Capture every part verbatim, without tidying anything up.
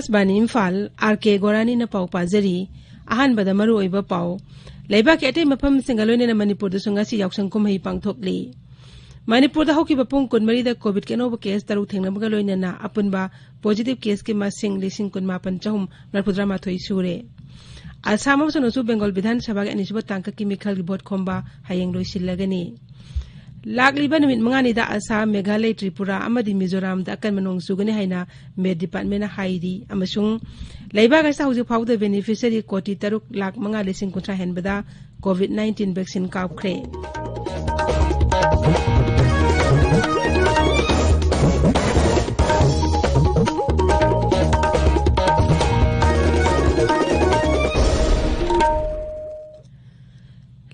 ꯑꯥꯀꯥꯁꯕꯥꯅꯤ Imphal, R ꯀꯦ ꯒꯣꯔꯥꯅꯤꯅ ꯄꯥꯎ ꯄꯥꯖꯔꯤ꯫ ꯑꯍꯥꯟꯕꯗ ꯃꯔꯨꯑꯣꯏꯕ ꯄꯥꯎ꯫ ꯂꯩꯕꯥꯛꯀꯤ ꯑꯇꯩ ꯃꯐꯝꯁꯤꯡꯒ ꯂꯣꯏꯅꯅ ꯃꯅꯤꯄꯨꯔꯗꯁꯨ ꯉꯁꯤ ꯌꯥꯎꯁꯪ ꯀꯨꯝꯍꯩ ꯄꯥꯡꯊꯣꯛꯂꯤ꯫ ꯃꯅꯤꯄꯨꯔꯗ ꯍꯧꯈꯤꯕ ꯄꯨꯡ ꯀꯨꯟꯃꯔꯤꯗ ꯀꯣꯚꯤꯗꯀꯤ ꯑꯅꯧꯕ ꯀꯦꯁ ꯇꯔꯨꯛ ꯊꯦꯡꯅꯕꯒ ꯂꯣꯏꯅꯅ ꯑꯄꯨꯟꯕ ꯄꯣꯖꯤꯇꯤꯚ ꯀꯦꯁꯀꯤ ꯃꯁꯤꯡ ꯂꯤꯁꯤꯡ ꯀꯨꯟꯃꯥꯄꯟ ꯆꯍꯨꯝ ꯃꯔꯤꯐꯨꯇꯔꯥꯃꯥꯊꯣꯏ ꯁꯨꯔꯦ꯫ ꯑꯁꯥꯝ ꯑꯃꯁꯨꯡ ꯅꯣꯡꯆꯨꯞ ꯕꯦꯡꯒꯣꯜ ꯕꯤꯙꯥꯟ ꯁꯚꯥꯒꯤ ꯑꯅꯤꯁꯨꯕ ꯇꯥꯡꯀꯛꯀꯤ ꯃꯤꯈꯜꯒꯤ ꯚꯣꯠ ꯈꯣꯝꯕ ꯍꯌꯦꯡ ꯂꯣꯏꯁꯤꯜꯂꯒꯅꯤ꯫ ꯂꯥꯛꯂꯤꯕ ꯅꯨꯃꯤꯠ ꯃꯉꯥꯅꯤꯗ ꯑꯁꯥꯝ, ꯃꯦꯘꯥꯂꯌ, ꯇ꯭ꯔꯤꯄꯨꯔꯥ ꯑꯃꯗꯤ ꯃꯤꯖꯣꯔꯥꯝꯗ ꯑꯀꯟꯕ ꯅꯣꯡ ꯆꯨꯒꯅꯤ ꯍꯥꯏꯅ ꯃꯦꯠ ꯗꯤꯄꯥꯔꯠꯃꯦꯟꯅ ꯍꯥꯏꯔꯤ꯫ ꯑꯃꯁꯨꯡ ꯂꯩꯕꯥꯛ ꯑꯁꯤꯗ ꯍꯧꯖꯤꯛ ꯐꯥꯎꯕꯗ ꯕꯦꯅꯤꯐꯤꯁꯔꯤ ꯀꯣꯇꯤ ꯇꯔꯨꯛ ꯂꯥꯈ ꯃꯉꯥ ꯂꯤꯁꯤꯡ ꯀꯨꯟꯊ꯭ꯔꯥ ꯍꯦꯟꯕꯗ ꯀꯣꯚꯤꯗ ꯅꯥꯏꯟꯇꯤꯟ ꯚꯦꯛꯁꯤꯟ ꯀꯥꯞꯈ꯭ꯔꯦ꯫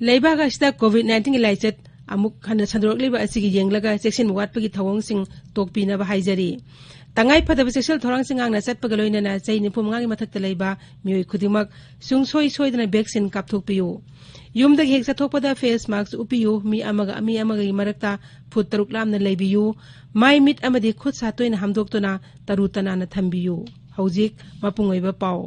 ꯂꯩꯕꯥꯛ ꯑꯁꯤꯗ ꯀꯣꯚꯤꯗ ꯅꯥꯏꯟꯇꯤꯟꯒꯤ ꯂꯥꯏꯆꯠ ꯑꯃꯨꯛ ꯍꯟꯅ ꯁꯟꯗꯣꯔꯛꯂꯤꯕ ꯑꯁꯤꯒꯤ ꯌꯦꯡꯂꯒ ꯆꯦꯛꯁꯤꯟ ꯋꯥꯠꯄꯒꯤ ꯊꯧꯑꯣꯡꯁꯤꯡ ꯇꯣꯛꯄꯤꯅꯕ ꯍꯥꯏꯖꯔꯤ꯫ ꯇꯉꯥꯏ ꯐꯗꯕ ꯆꯦꯛꯁꯤꯜ ꯊꯧꯔꯥꯡꯁꯤꯡ ꯉꯥꯛꯅ ꯆꯠꯄꯒ ꯂꯣꯏꯅꯅ ꯆꯍꯤ ꯅꯤꯐꯨ ꯃꯉꯥꯒꯤ ꯃꯊꯛꯇ ꯂꯩꯕ ꯃꯤꯑꯣꯏ ꯈꯨꯗꯤꯡꯃꯛ ꯁꯨꯡꯁꯣꯏ ꯁꯣꯏꯗꯅ ꯚꯦꯛꯁꯤꯟ ꯀꯥꯞꯊꯣꯛꯄꯤꯌꯨ꯫ ꯌꯨꯝꯗꯒꯤ ꯍꯦꯛ ꯆꯠꯊꯣꯛꯄꯗ ꯐꯦꯁ ꯃꯥꯁꯛ ꯎꯞꯄꯤꯌꯨ꯫ ꯃꯤ ꯑꯃꯒ ꯃꯤ ꯑꯃꯒꯒꯤ ꯃꯔꯛꯇ ꯐꯨꯠ ꯇꯔꯨꯛ ꯂꯥꯞꯅ ꯂꯩꯕꯤꯌꯨ꯫ ꯃꯥꯏ ꯃꯤꯠ ꯑꯃꯗꯤ ꯈꯨꯠ ꯁꯥ ꯇꯣꯏꯅ ꯍꯥꯝꯗꯣꯛꯇꯨꯅ ꯇꯔꯨ ꯇꯅꯥꯟꯅ ꯊꯝꯕꯤꯌꯨ꯫ ꯍꯧꯖꯤꯛ ꯃꯄꯨꯡ ꯑꯣꯏꯕ ꯄꯥꯎ꯫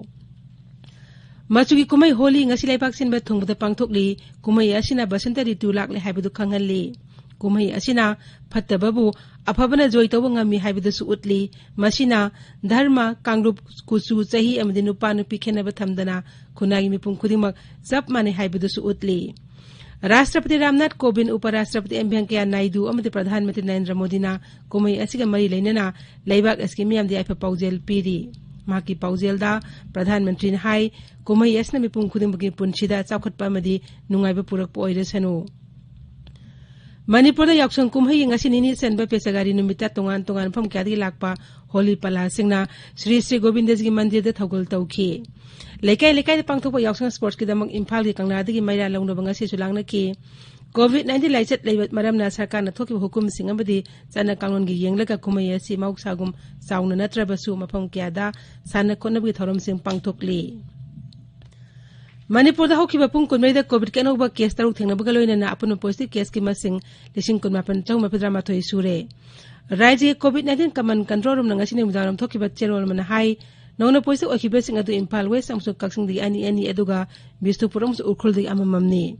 ꯃꯆꯨꯒꯤ ꯀꯨꯝꯍꯩ ꯍꯣꯂꯤ ꯉꯁꯤ ꯂꯩꯕꯥꯛ ꯁꯤꯟꯕ ꯊꯨꯡꯕꯗ ꯄꯥꯡꯊꯣꯛꯂꯤ꯫ ꯀꯨꯝꯍꯩ ꯑꯁꯤꯅ ꯕꯁꯟꯇ ꯔꯤꯇꯨ ꯂꯥꯛꯂꯦ ꯍꯥꯏꯕꯗꯨ ꯈꯪꯍꯜꯂꯤ꯫ ꯀꯨꯝꯍꯩ ꯑꯁꯤꯅ ꯐꯠꯇꯕꯕꯨ ꯑꯐꯕꯅ ꯖꯣꯏ ꯇꯧꯕ ꯉꯝꯃꯤ ꯍꯥꯏꯕꯗꯨꯁꯨ ꯎꯠꯂꯤ꯫ ꯃꯁꯤꯅ ꯙꯔꯃ, ꯀꯥꯡꯂꯨꯞ, ꯀꯨꯆꯨ, ꯆꯍꯤ ꯑꯃꯗꯤ ꯅꯨꯄꯥ ꯅꯨꯄꯤ ꯈꯦꯠꯅꯕ ꯊꯝꯗꯅ ꯈꯨꯟꯅꯥꯏꯒꯤ ꯃꯤꯄꯨꯝ ꯈꯨꯗꯤꯡꯃꯛ ꯆꯞ ꯃꯥꯟꯅꯩ ꯍꯥꯏꯕꯗꯨꯁꯨ ꯎꯠꯂꯤ꯫ ꯔꯥꯁꯇ꯭ꯔꯄꯇꯤ ꯔꯥꯝꯅꯥꯊ ꯀꯣꯕꯤꯟꯗ, ꯎꯄ ꯔꯥꯁꯇ꯭ꯔꯄꯇꯤ ꯑꯦꯝ ꯚꯦꯡꯀꯌꯥ ꯅꯥꯏꯗꯨ ꯑꯃꯗꯤ ꯄ꯭ꯔꯙꯥꯟ ꯃꯟꯇ꯭ꯔꯤ ꯅꯔꯦꯟꯗ꯭ꯔ ꯃꯣꯗꯤꯅ ꯀꯨꯝꯍꯩ ꯑꯁꯤꯒ ꯃꯔꯤ ꯂꯩꯅꯅ ꯂꯩꯕꯥꯛ ꯑꯁꯤꯒꯤ ꯃꯤꯌꯥꯝꯗ ꯌꯥꯏꯐ ꯄꯥꯎꯖꯦꯜ ꯄꯤꯔꯤ꯫ ꯃꯍꯥꯛꯀꯤ ꯄꯥꯎꯖꯦꯜꯗ ꯄ꯭ꯔꯙꯥꯟ ꯃꯟꯇ꯭ꯔꯤꯅ ꯍꯥꯏ, ꯀꯨꯝꯍꯩ ꯑꯁꯤꯅ ꯃꯤꯄꯨꯝ ꯈꯨꯗꯤꯡꯃꯛꯀꯤ ꯄꯨꯟꯁꯤꯗ ꯆꯥꯎꯈꯠꯄ ꯑꯃꯗꯤ ꯅꯨꯡꯉꯥꯏꯕ ꯄꯨꯔꯛꯄ ꯑꯣꯏꯔꯁꯅꯨ꯫ ꯃꯅꯤꯄꯨꯔꯗ ꯌꯥꯎꯁꯪ ꯀꯨꯝꯍꯩꯒꯤ ꯉꯁꯤ ꯅꯤꯅꯤ ꯆꯟꯕ ꯄꯦꯆꯒꯥꯔꯤ ꯅꯨꯃꯤꯠꯇ ꯇꯣꯉꯥꯟ ꯇꯣꯉꯥꯟꯕ ꯃꯐꯝ ꯀꯌꯥꯗꯒꯤ ꯂꯥꯛꯄ ꯍꯣꯂꯤ ꯄꯂꯥꯁꯤꯡꯅ ꯁ꯭ꯔꯤ ꯁ꯭ꯔꯤ ꯒꯣꯕꯤꯟꯗꯖꯤꯒꯤ ꯃꯟꯗꯤꯔꯗ ꯊꯧꯒꯜ ꯇꯧꯈꯤ꯫ ꯂꯩꯀꯥꯏ ꯂꯩꯀꯥꯏꯗ ꯄꯥꯡꯊꯣꯛꯄ ꯌꯥꯎꯁꯪ ꯁ꯭ꯄꯣꯔꯠꯁꯀꯤꯗꯃꯛ ꯏꯝꯐꯥꯜꯒꯤ ꯀꯪꯂꯥꯗꯒꯤ ꯃꯩꯔꯥ ꯂꯧꯅꯕ ꯉꯁꯤꯁꯨ ꯂꯥꯡꯅꯈꯤ꯫ ꯀꯣꯚꯤꯗ ꯅꯥꯏꯟꯇꯤꯟ ꯂꯥꯏꯆꯠ ꯂꯩꯕ ꯃꯔꯝꯅ ꯁꯔꯀꯥꯔꯅ ꯊꯣꯛꯈꯤꯕ ꯍꯨꯀꯨꯝꯁꯤꯡ ꯑꯃꯗꯤ ꯆꯠꯅ ꯀꯥꯡꯂꯣꯟꯒꯤ ꯌꯦꯡꯂꯒ ꯀꯨꯝꯍꯩ ꯑꯁꯤ ꯃꯍꯧꯁꯥꯒꯨꯝ ꯆꯥꯎꯅ ꯅꯠꯇ꯭ꯔꯕꯁꯨ ꯃꯐꯝ ꯀꯌꯥꯗ ꯁꯥꯟꯅ ꯈꯣꯠꯅꯕꯒꯤ ꯊꯧꯔꯝꯁꯤꯡ ꯄꯥꯡꯊꯣꯛꯂꯤ꯫ ꯃꯅꯤꯄꯨꯔꯗ ꯍꯧꯈꯤꯕ ꯄꯨꯡ ꯀꯨꯟꯃꯔꯤꯗ ꯀꯣꯚꯤꯗꯀꯤ ꯑꯅꯧꯕ ꯀꯦꯁ ꯇꯔꯨꯛ ꯊꯦꯡꯅꯕꯒ ꯂꯣꯏꯅꯅ ꯑꯄꯨꯟꯕ ꯄꯣꯖꯤꯇꯤꯚ ꯀꯦꯁꯀꯤ ꯃꯁꯤꯡ ꯂꯤꯁꯤꯡ ꯀꯨꯟꯃꯥꯄꯟ ꯆꯍꯨꯝ ꯃꯔꯤꯐꯨꯇꯔꯥꯃꯥꯊꯣꯏ ꯁꯨꯔꯦ꯫ ꯔꯥꯖ꯭ꯌꯒꯤ ꯀꯣꯚꯤꯗ ꯅꯥꯏꯟꯇꯤꯟ ꯀꯃꯥꯟ ꯀꯟꯇ꯭ꯔꯣꯜ ꯔꯨꯝꯅ ꯉꯁꯤ ꯅꯨꯃꯤꯗꯥꯡꯋꯥꯏꯔꯝ ꯊꯣꯛꯈꯤꯕ ꯆꯦꯔꯣꯜ ꯑꯃꯅ ꯍꯥꯏ, ꯅꯧꯅ positive ꯑꯣꯏꯈꯤꯕꯁꯤꯡ ꯑꯗꯨ ꯏꯝꯐꯥꯜ West ꯑꯃꯁꯨꯡ ꯀꯛꯆꯤꯡꯗꯒꯤ ꯑꯅꯤ ꯑꯅꯤ, ꯑꯗꯨꯒ ꯕꯤꯁꯅꯨꯄꯨꯔ ꯑꯃꯁꯨꯡ ꯎꯈ꯭ꯔꯨꯜꯗꯒꯤ ꯑꯃꯃꯝꯅꯤ꯫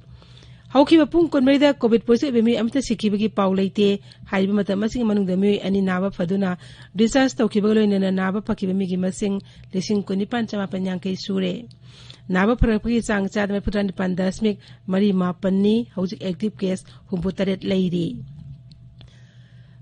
ꯍꯧꯈꯤꯕ ꯄꯨꯡ ꯀꯨꯟꯃꯔꯤꯗ COVID positive ꯑꯣꯏꯕ ꯃꯤꯑꯣꯏ ꯑꯃꯠꯇ ꯁꯤꯈꯤꯕꯒꯤ ꯄꯥꯎ ꯂꯩꯇꯦ꯫ ꯍꯥꯏꯔꯤꯕ ꯃꯇꯝ ꯑꯁꯤꯒꯤ ꯃꯅꯨꯡꯗ ꯃꯤꯑꯣꯏ ꯑꯅꯤ ꯅꯥꯕ ꯐꯗꯨꯅ discharge ꯇꯧꯈꯤꯕꯒ ꯂꯣꯏꯅꯅ ꯅꯥꯕ ꯐꯈꯤꯕ ꯃꯤꯒꯤ ꯃꯁꯤꯡ ꯂꯤꯁꯤꯡ ꯀꯨꯟꯅꯤꯄꯥꯟ ꯆꯃꯥꯄꯟ ꯌꯥꯡꯈꯩ ꯁꯨꯔꯦ꯫ ꯅꯥꯕ ꯐꯔꯛꯄꯒꯤ ꯆꯥꯡ ꯆꯥꯗ ꯃꯔꯤꯐꯨꯇꯔꯥ ꯅꯤꯄꯥꯟ ꯗꯁꯃꯤꯛ ꯃꯔꯤ ꯃꯥꯄꯟꯅꯤ꯫ ꯍꯧꯖꯤꯛ active case ꯍꯨꯝꯐꯨ ꯇꯔꯦꯠ ꯂꯩꯔꯤ꯫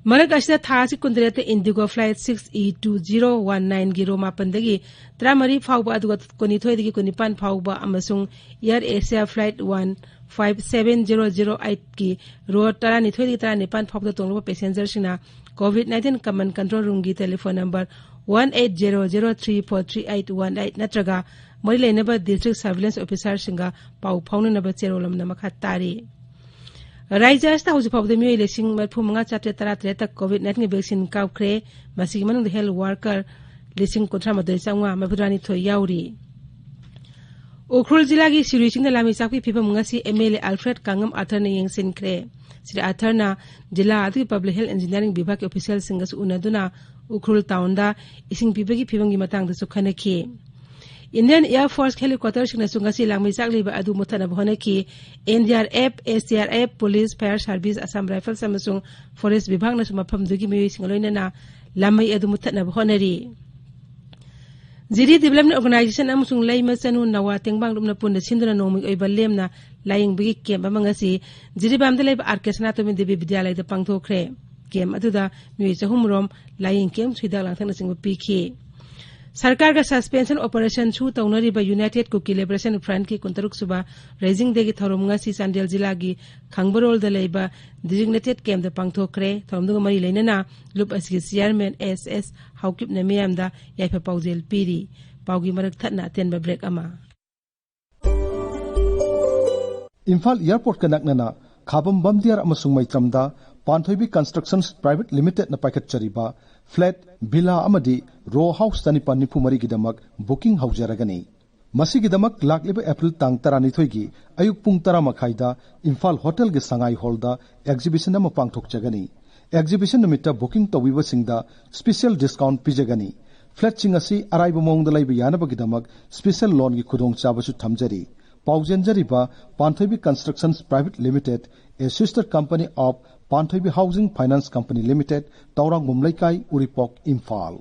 ꯃꯔꯛ ꯑꯁꯤꯗ ꯊꯥ ꯑꯁꯤ ꯀꯨꯟꯇꯔꯦꯠꯇ Indigo flight six E two zero one nine ꯒꯤ ꯔꯣ ꯃꯥꯄꯟꯗꯒꯤ ꯇꯔꯥꯃꯔꯤ ꯐꯥꯎꯕ, ꯑꯗꯨꯒ ꯀꯨꯟꯅꯤꯊꯣꯏꯗꯒꯤ ꯀꯨꯟꯅꯤꯄꯥꯟ ꯐꯥꯎꯕ, ꯑꯃꯁꯨꯡ Air Asia flight one five seven zero zero eight ꯀꯤ ꯔꯣ ꯇꯔꯥꯅꯤꯊꯣꯏꯗꯒꯤ ꯇꯔꯥꯅꯤꯄꯥꯟ ꯐꯥꯎꯕꯗ ꯇꯣꯡꯂꯕ passengerꯁꯤꯡꯅ COVID nineteen command control roomꯒꯤ telephone number one eight zero zero three four three eight one eight ꯅꯠꯇ꯭ꯔꯒ ꯃꯔꯤ ꯂꯩꯅꯕ district surveillance officerꯁꯤꯡꯒ ꯄꯥꯎ ꯐꯥꯎꯅꯅꯕ ꯆꯦꯔꯣꯜ ꯑꯃꯅ ꯃꯈꯥ ꯇꯥꯔꯤ꯫ ꯔꯥꯖ꯭ꯌ ꯑꯁꯤꯗ ꯍꯧꯖꯤꯛ ꯐꯥꯎꯕꯗ ꯃꯤꯑꯣꯏ ꯂꯤꯁꯤꯡ ꯃꯔꯤꯐꯨ ꯃꯉꯥ ꯆꯥꯇ꯭ꯔꯦꯠ ꯇꯔꯥ ꯇꯔꯦꯠꯇ COVID nineteen vaccine ꯀꯥꯞꯈ꯭ꯔꯦ꯫ ꯃꯁꯤꯒꯤ ꯃꯅꯨꯡꯗ health worker ꯂꯤꯁꯤꯡ ꯀꯨꯟꯊ꯭ꯔꯥ ꯃꯥꯊꯣꯏ ꯆꯥꯝꯃꯉꯥ ꯃꯔꯤꯐꯨꯇꯔꯥꯅꯤꯊꯣꯏ ꯌꯥꯎꯔꯤ꯫ ꯎꯈ꯭ꯔꯨꯜ ꯖꯤꯂꯥꯒꯤ ꯁꯤꯔꯨꯏ ꯆꯤꯡꯗ ꯂꯥꯃꯩ ꯆꯥꯛꯄꯤ ꯐꯤꯕꯝ ꯉꯁꯤ MLA Alfred ꯀꯥꯡꯉꯝ ꯑꯥꯔꯊꯔꯅ ꯌꯦꯡꯁꯤꯟꯈ꯭ꯔꯦ꯫ ꯁ꯭ꯔꯤ ꯑꯥꯔꯊꯔꯅ ꯖꯤꯂꯥ ꯑꯗꯨꯒꯤ public health engineering ꯕꯤꯚꯥꯒꯀꯤ officialꯁꯤꯡꯒꯁꯨ ꯎꯅꯗꯨꯅ ꯎꯈ꯭ꯔꯨꯜ townꯗ ꯏꯁꯤꯡ ꯄꯤꯕꯒꯤ ꯐꯤꯕꯝꯒꯤ ꯃꯇꯥꯡꯗꯁꯨ ꯈꯟꯅꯈꯤ꯫ Indian Air Force helicopterꯁꯤꯡꯅꯁꯨ ꯉꯁꯤ ꯂꯥꯡꯃꯩ ꯆꯥꯛꯂꯤꯕ ꯑꯗꯨ ꯃꯨꯠꯊꯠꯅꯕ ꯍꯣꯠꯅꯈꯤ꯫ NDRF, SDRF, police, fire service, Assam Rifles ꯑꯃꯁꯨꯡ forest ꯕꯤꯚꯥꯒꯅꯁꯨ ꯃꯐꯝꯗꯨꯒꯤ ꯃꯤꯑꯣꯏꯁꯤꯡꯒ ꯂꯣꯏꯅꯅ ꯂꯥꯃꯩ ꯑꯗꯨ ꯃꯨꯠꯊꯠꯅꯕ ꯍꯣꯠꯅꯔꯤ꯫ ꯖꯤꯔꯤ Development Organisation ꯑꯃꯁꯨꯡ ꯂꯩꯃ ꯆꯅꯨ ꯅꯋꯥ ꯇꯦꯡꯕꯥꯡ ꯂꯨꯞꯅ ꯄꯨꯟꯅ ꯁꯤꯟꯗꯨꯅ ꯅꯣꯡꯃꯒꯤ ꯑꯣꯏꯕ ꯂꯦꯝꯅ ꯂꯥꯌꯦꯡꯕꯒꯤ camp ꯑꯃ ꯉꯁꯤ ꯖꯤꯔꯤꯕꯥꯝꯗ ꯂꯩꯕ R K ꯁꯅꯥꯇꯣꯝꯕꯤ ꯗꯦꯕꯤ ꯕꯤꯗ꯭ꯌꯥꯂꯌꯗ ꯄꯥꯡꯊꯣꯛꯈ꯭ꯔꯦ꯫ Camp ꯑꯗꯨꯗ ꯃꯤꯑꯣꯏ ꯆꯍꯨꯝ ꯔꯣꯝ ꯂꯥꯌꯦꯡ camp, ꯍꯤꯗꯥꯛ ꯂꯥꯡꯊꯛꯅꯆꯤꯡꯕ ꯄꯤꯈꯤ꯫ ꯁꯔꯀꯥꯔꯒ suspension operation ꯁꯨ ꯇꯧꯅꯔꯤꯕ United Kuki Liberation Front ꯀꯤ ꯀꯨꯟꯇꯔꯨꯛ ꯁꯨꯕ Raising Day ꯒꯤ ꯊꯧꯔꯝ ꯉꯁꯤ ꯆꯥꯟꯗꯦꯜ ꯖꯤꯂꯥꯒꯤ ꯈꯥꯡꯕꯔꯣꯜꯗ ꯂꯩꯕ designated camp ꯇ ꯄꯥꯡꯊꯣꯛꯈ꯭ꯔꯦ꯫ ꯊꯧꯔꯝꯗꯨꯒ ꯃꯔꯤ ꯂꯩꯅꯅ ꯂꯨꯞ ꯑꯁꯤꯒꯤ chairman S S ꯍꯥꯎꯀꯤꯞꯅ ꯃꯤꯌꯥꯝꯗ ꯌꯥꯏꯐ ꯄꯥꯎꯖꯦꯜ ꯄꯤꯔꯤ꯫ ꯄꯥꯎꯒꯤ ꯃꯔꯛ ꯊꯠꯅ ꯑꯇꯦꯟꯕ break ꯑꯃ꯫ ꯏꯝꯐꯥꯜ airport ꯀ ꯅꯛꯅꯅ ꯈꯥꯕꯝ ꯕꯝꯗꯤꯌꯥꯔ ꯑꯃꯁꯨꯡ ꯃꯩꯇ꯭ꯔꯝꯗ ꯄꯥꯟꯊꯣꯏꯕꯤ Constructions Private Limited ꯅ ꯄꯥꯏꯈꯠꯆꯔꯤꯕ flat, villa ꯑꯃꯗꯤ row house ꯆꯅꯤꯄꯥꯟ ꯅꯤꯐꯨ ꯃꯔꯤꯒꯤꯗꯃꯛ booking ꯍꯧꯖꯔꯒꯅꯤ꯫ ꯃꯁꯤꯒꯤꯗꯃꯛ ꯂꯥꯛꯂꯤꯕ April ꯇꯥꯡ ꯇꯔꯥꯅꯤꯊꯣꯏꯒꯤ ꯑꯌꯨꯛ ꯄꯨꯡ ꯇꯔꯥ ꯃꯈꯥꯏꯗ ꯏꯝꯐꯥꯜ hotel ꯒꯤ ꯁꯉꯥꯏ hall ꯗ exhibition ꯑꯃ ꯄꯥꯡꯊꯣꯛꯆꯒꯅꯤ꯫ Exhibition ꯅꯨꯃꯤꯠꯇ booking ꯇꯧꯕꯤꯕꯁꯤꯡꯗ special discount ꯄꯤꯖꯒꯅꯤ꯫ ꯐ꯭ꯂꯦꯠꯁꯤꯡ ꯑꯁꯤ ꯑꯔꯥꯏꯕ ꯃꯑꯣꯡꯗ ꯂꯩꯕ ꯌꯥꯅꯕꯒꯤꯗꯃꯛ ꯁ꯭ꯄꯦꯁꯦꯜ ꯂꯣꯟꯒꯤ ꯈꯨꯗꯣꯡꯆꯥꯕꯁꯨ ꯊꯝꯖꯔꯤ꯫ ꯄꯥꯎꯖꯦꯟꯖꯔꯤꯕ Panthoibi constructions private limited, a sister company of Panthoibi housing finance company limited, Thourangbam Leikai, Uripok, Imphal.